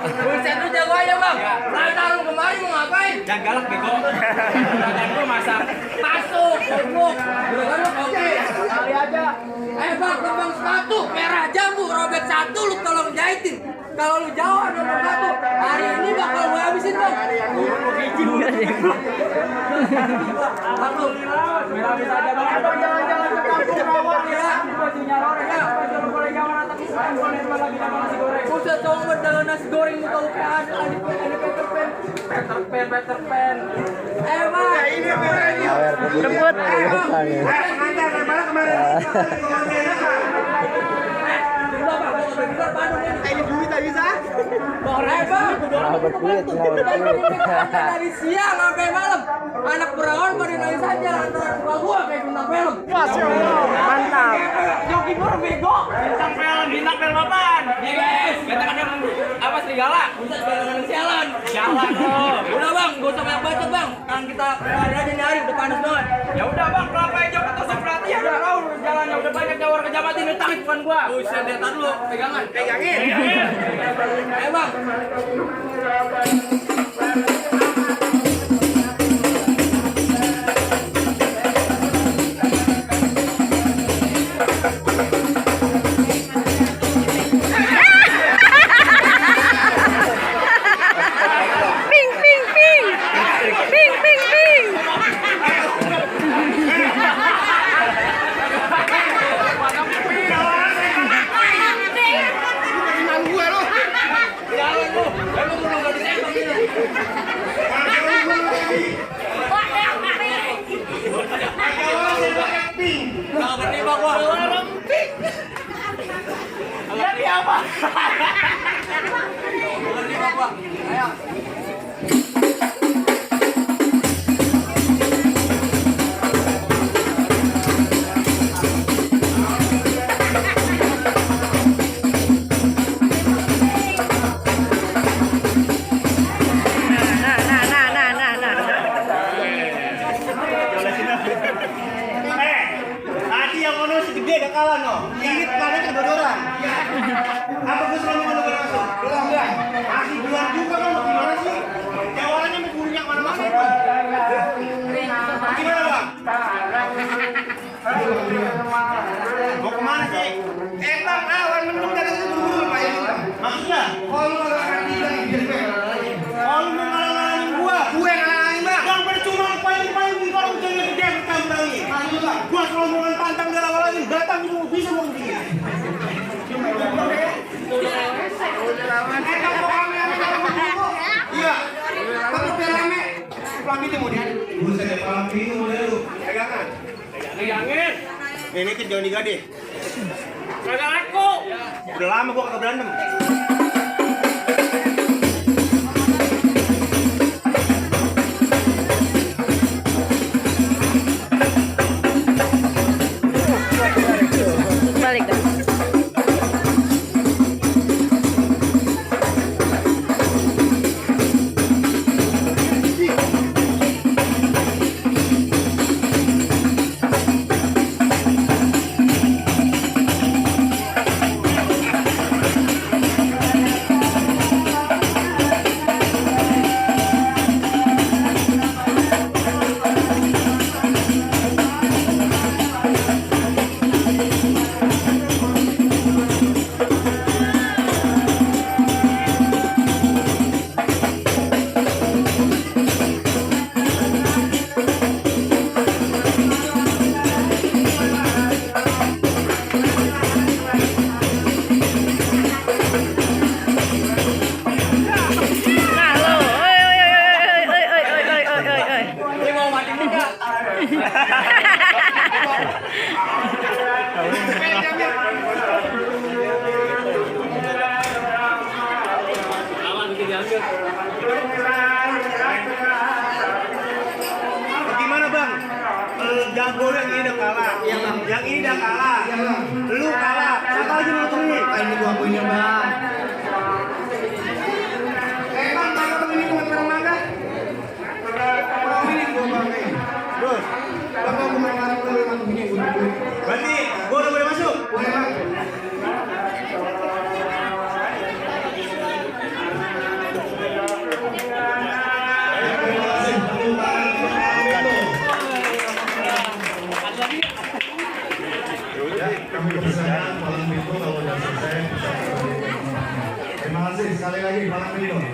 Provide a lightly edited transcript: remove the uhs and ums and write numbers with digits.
Buset lu jago aja bang. Tarung kemarin mau ngapain? Jangan galak bego. Jangan gua masak. Masuk, goblok. Juragan lu oke. Kali aja. Bang, kembang sepatu merah jambu robek satu lu tolong jahitin. Kalau lu jawab nomor satu, hari ini bakal gue habisin bang. Alhamdulillah, habis aja bang. Abang jalan-jalan ke kampung rawa ya. Bajunya Rore ya. Baju goreng gimana tapi sekarang boleh lagi sama nasi goreng. Buset dong dalam nasi goreng muka lu kayak ada Peter Pan. Bang. Ini Rebut. pengantar kemana kemarin? Ini duit tak bisa? Dari siang sampai malam anak perawan pada nangis aja lantaran muka gua kayak bintang film. Masya Allah, mantap. Joki gua bego. Bintang film apaan? Yes. Bintang apa serigala? Buset barengan sialan. Sialan lo. Udah bang, gak usah banyak bacot bang. Kan kita keluar aja nih hari udah panas banget. Ya udah bang, kelapa hijau ketusuk berarti ya udah tahu jalannya udah banyak jawar kejamatin ini tarik bukan gua. Buset deh, tar dulu, pegangan. Pegangin. Bang. Ping, ping, ping. Ping, ping, ping. Gak ngerti bang gua. Jadi apa? Ngerti bang gua. Ayo. Tadi yang ono segede gak kalah no. Ini plannya kedodoran. Apa gue selalu mau masuk? Belum enggak. Masih bulan juga kan gimana sih? Jawabannya mau punya mana-mana. Gimana bang? Mau kemana sih? Bang, awan mendung dari itu buru-buru pak ya. Maksudnya? Kalau lu nggak ngerti lagi biar kalau lu mau ngalang-ngalangin gue ngalang-ngalangin bang. Bang percuma paling-paling kalau ujiannya gede kamu ini. Gua kalau mau tantang dia lagi datang itu bisa mau begini. Iya. Tapi rame. Pelan itu mau dia. Buset ya pelan itu mau dia lu. Pegangan. Pegangin. Ini ke Joni Gade. Kagak aku. Udah lama gua kagak berantem. Balik dah. Gimana bang? Jago yang ini udah kalah, yang ini udah kalah, lu kalah, siapa lagi mau temenin? Ini gua punya bang. Bang, tangkap ini buat barang mangga. Kalau ini gua bang. Terus, bang gua main barang dulu masuk ini gua. Berarti gua udah boleh masuk? Boleh bang. kami persilakan Palang Pintu kalau sudah selesai. Terima kasih sekali lagi Palang Pintu.